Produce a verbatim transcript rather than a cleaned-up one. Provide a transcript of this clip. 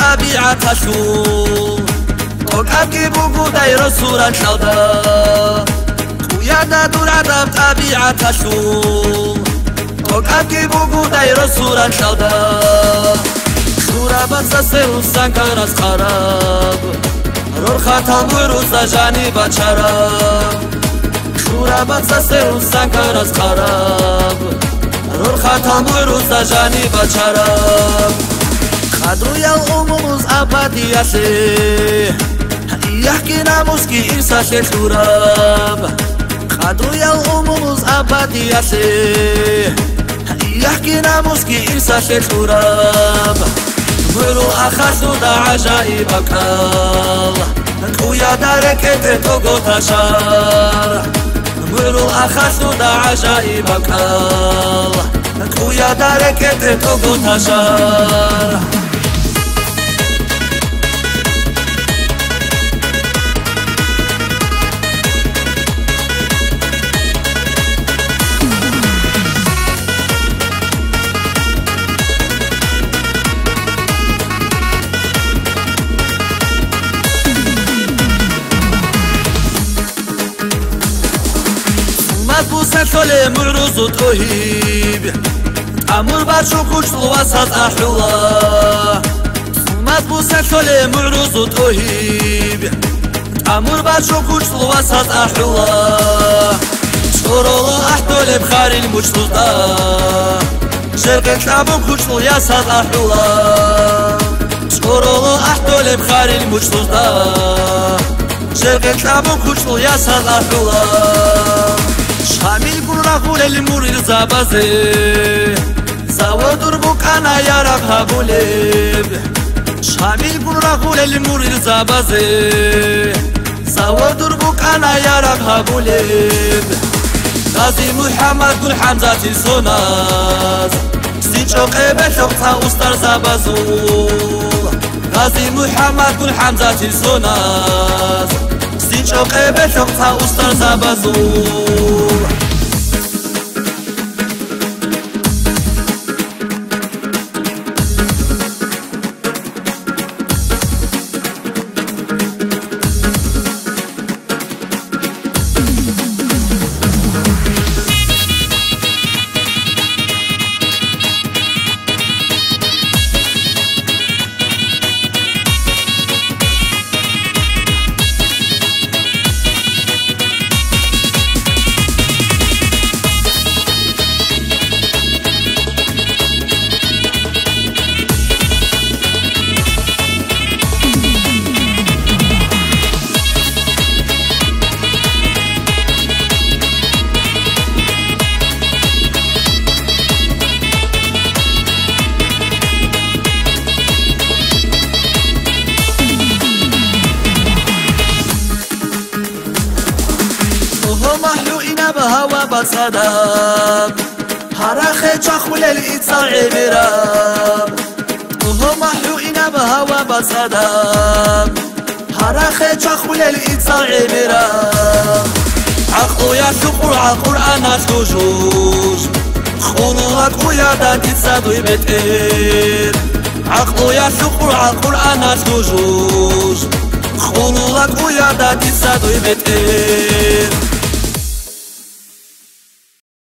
ТӀабигӀаталъул тӀокӀабги бугодай росул ракьалда. КӀуяда дур гӀадаб тӀабигӀаталъул тӀокӀабги бугодай росул ракьалда. Лъураб бацасел усанкарас хъараб, рорхатал гӀурузда жаниб бачараб. Лъураб бацасел усанкарас хъараб, рорхатал гӀурузда жаниб бачараб. Къадруял умумуз абадиялъе, яхӀги намусги ирсалъе лъураб. Къадруял умумуз абадиялъе, яхӀги намусги ирсалъе лъураб. ГӀурул ахалъуда гӀажаибаб кӀал, кӀуяда рекӀеде тӀоготашар. ГӀурул ахалъуда гӀажаибаб кӀал, кӀуяда рекӀеде тӀоготашар. Сумат буса лъоле мугӀрузу тӀогьиб, тӀамур бачӀун кучӀлъул васаз ахӀула. Сумат буса лъоле мугӀрузу тӀогьиб, тӀамур бачӀун кучӀлъул васаз ахӀула. ЧӀороло ахӀдолеб харил мучӀлъузда, жергъен кьабун кучӀлъул ясаз ахӀула. ЧӀороло ахӀдолеб харил мучӀлъузда, жергъен кьабун кучӀлъул ясаз ахӀула. Шамилгун рагъулел муридзабазе, заводур букӀана ярагъ гьабулеб. Шамилгун рагъулел муридзабазе, заводур букӀана ярагъ гьабулеб. Гъази МухӀаммадгун ХӀамзатил соназ, синчӀо къебелъухъ цӀа устарзабазул. Гъази МухӀаммадгун ХӀамзатил соназ, синчӀо къебелъухъ цӀа устарзабазул. Гьо, махӀу инаб гьава бацадаб, гьарахъе чвахулел ицал гӀемераб. Гьо, махӀу инаб гьава бацадаб, гьарахъе чвахулел ицал гӀемераб. ГӀакълуялъул къургӀа Къуръаналъул жуж, къулула кӀуяда дица дуй бетӀер. ГӀакълуялъул къургӀа Къуръаналъул жуж, къулула кӀуяда дица дуй бетӀер.